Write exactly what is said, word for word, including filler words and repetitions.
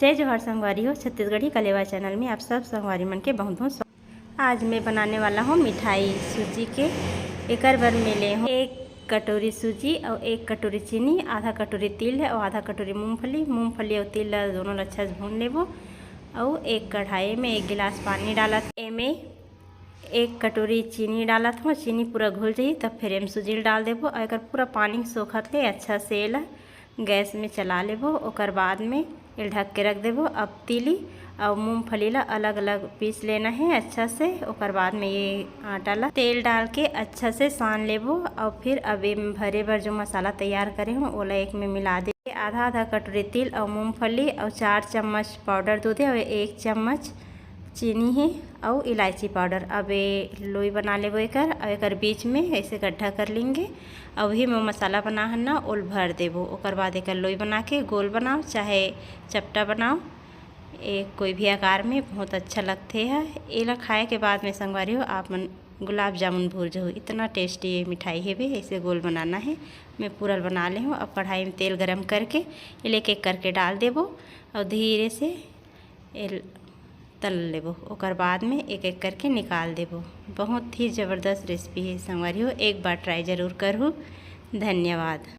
जय जोहार संगवारी हो, छत्तीसगढ़ी कलेवा चैनल में आप सब संगवारी मन के बहुत बहुत स्वागत। आज मैं बनाने वाला हूँ मिठाई सूजी के। एकर बर मैं ले हूँ एक कटोरी सूजी और एक कटोरी चीनी, आधा कटोरी तिल है और आधा कटोरी मूंगफली। मूंगफली और तिल ला दोनों ला अच्छा से भून लेबो। और एक कढ़ाई में एक गिलास पानी डालत, एमे एक कटोरी चीनी डालत हूँ। चीनी पूरा घुल जाही तब फिर एम सूजी ल डाल देबो और एकर पूरा पानी सोखत ले अच्छा से एला गैस में चला लेबो। ओकर बाद में एल ढक के रख देबो। अब तिली और मूंगफली ला अलग अलग पीस लेना है अच्छा से। ओकर बाद में ये आटा ला तेल डाल के अच्छा से सान लेबो और फिर अब एम भरे बर जो मसाला तैयार करे हूँ ओला एक में मिला दे। आधा आधा कटोरी तिल और मूंगफली और चार चम्मच पाउडर दूध है और एक चम्मच चीनी है और इलायची पाउडर। अब ये लोई बना लेबो एकर और एकर बीच में ऐसे गड्ढा कर लेंगे। अब वही में मसाला बना हन ना ओल भर देबो। ओकर बाद एकर लोई बना के गोल बनाओ चाहे चपटा बनाओ, एक कोई भी आकार में बहुत अच्छा लगथे है। एला खाए के बाद में संगवारी हो आप मन गुलाब जामुन भूल जाओ, इतना टेस्टी ये मिठाई है भी। ऐसे गोल बनाना है। मैं पूरा बना ले हूँ। अब कढ़ाई में तेल गरम करके एल एक एक करके डाल देबो और धीरे से एल तल लेबो। ओकर बाद में एक एक करके निकाल देबो। बहुत ही ज़बरदस्त रेसिपी है संगवारी हो, एक बार ट्राई ज़रूर करहू। धन्यवाद।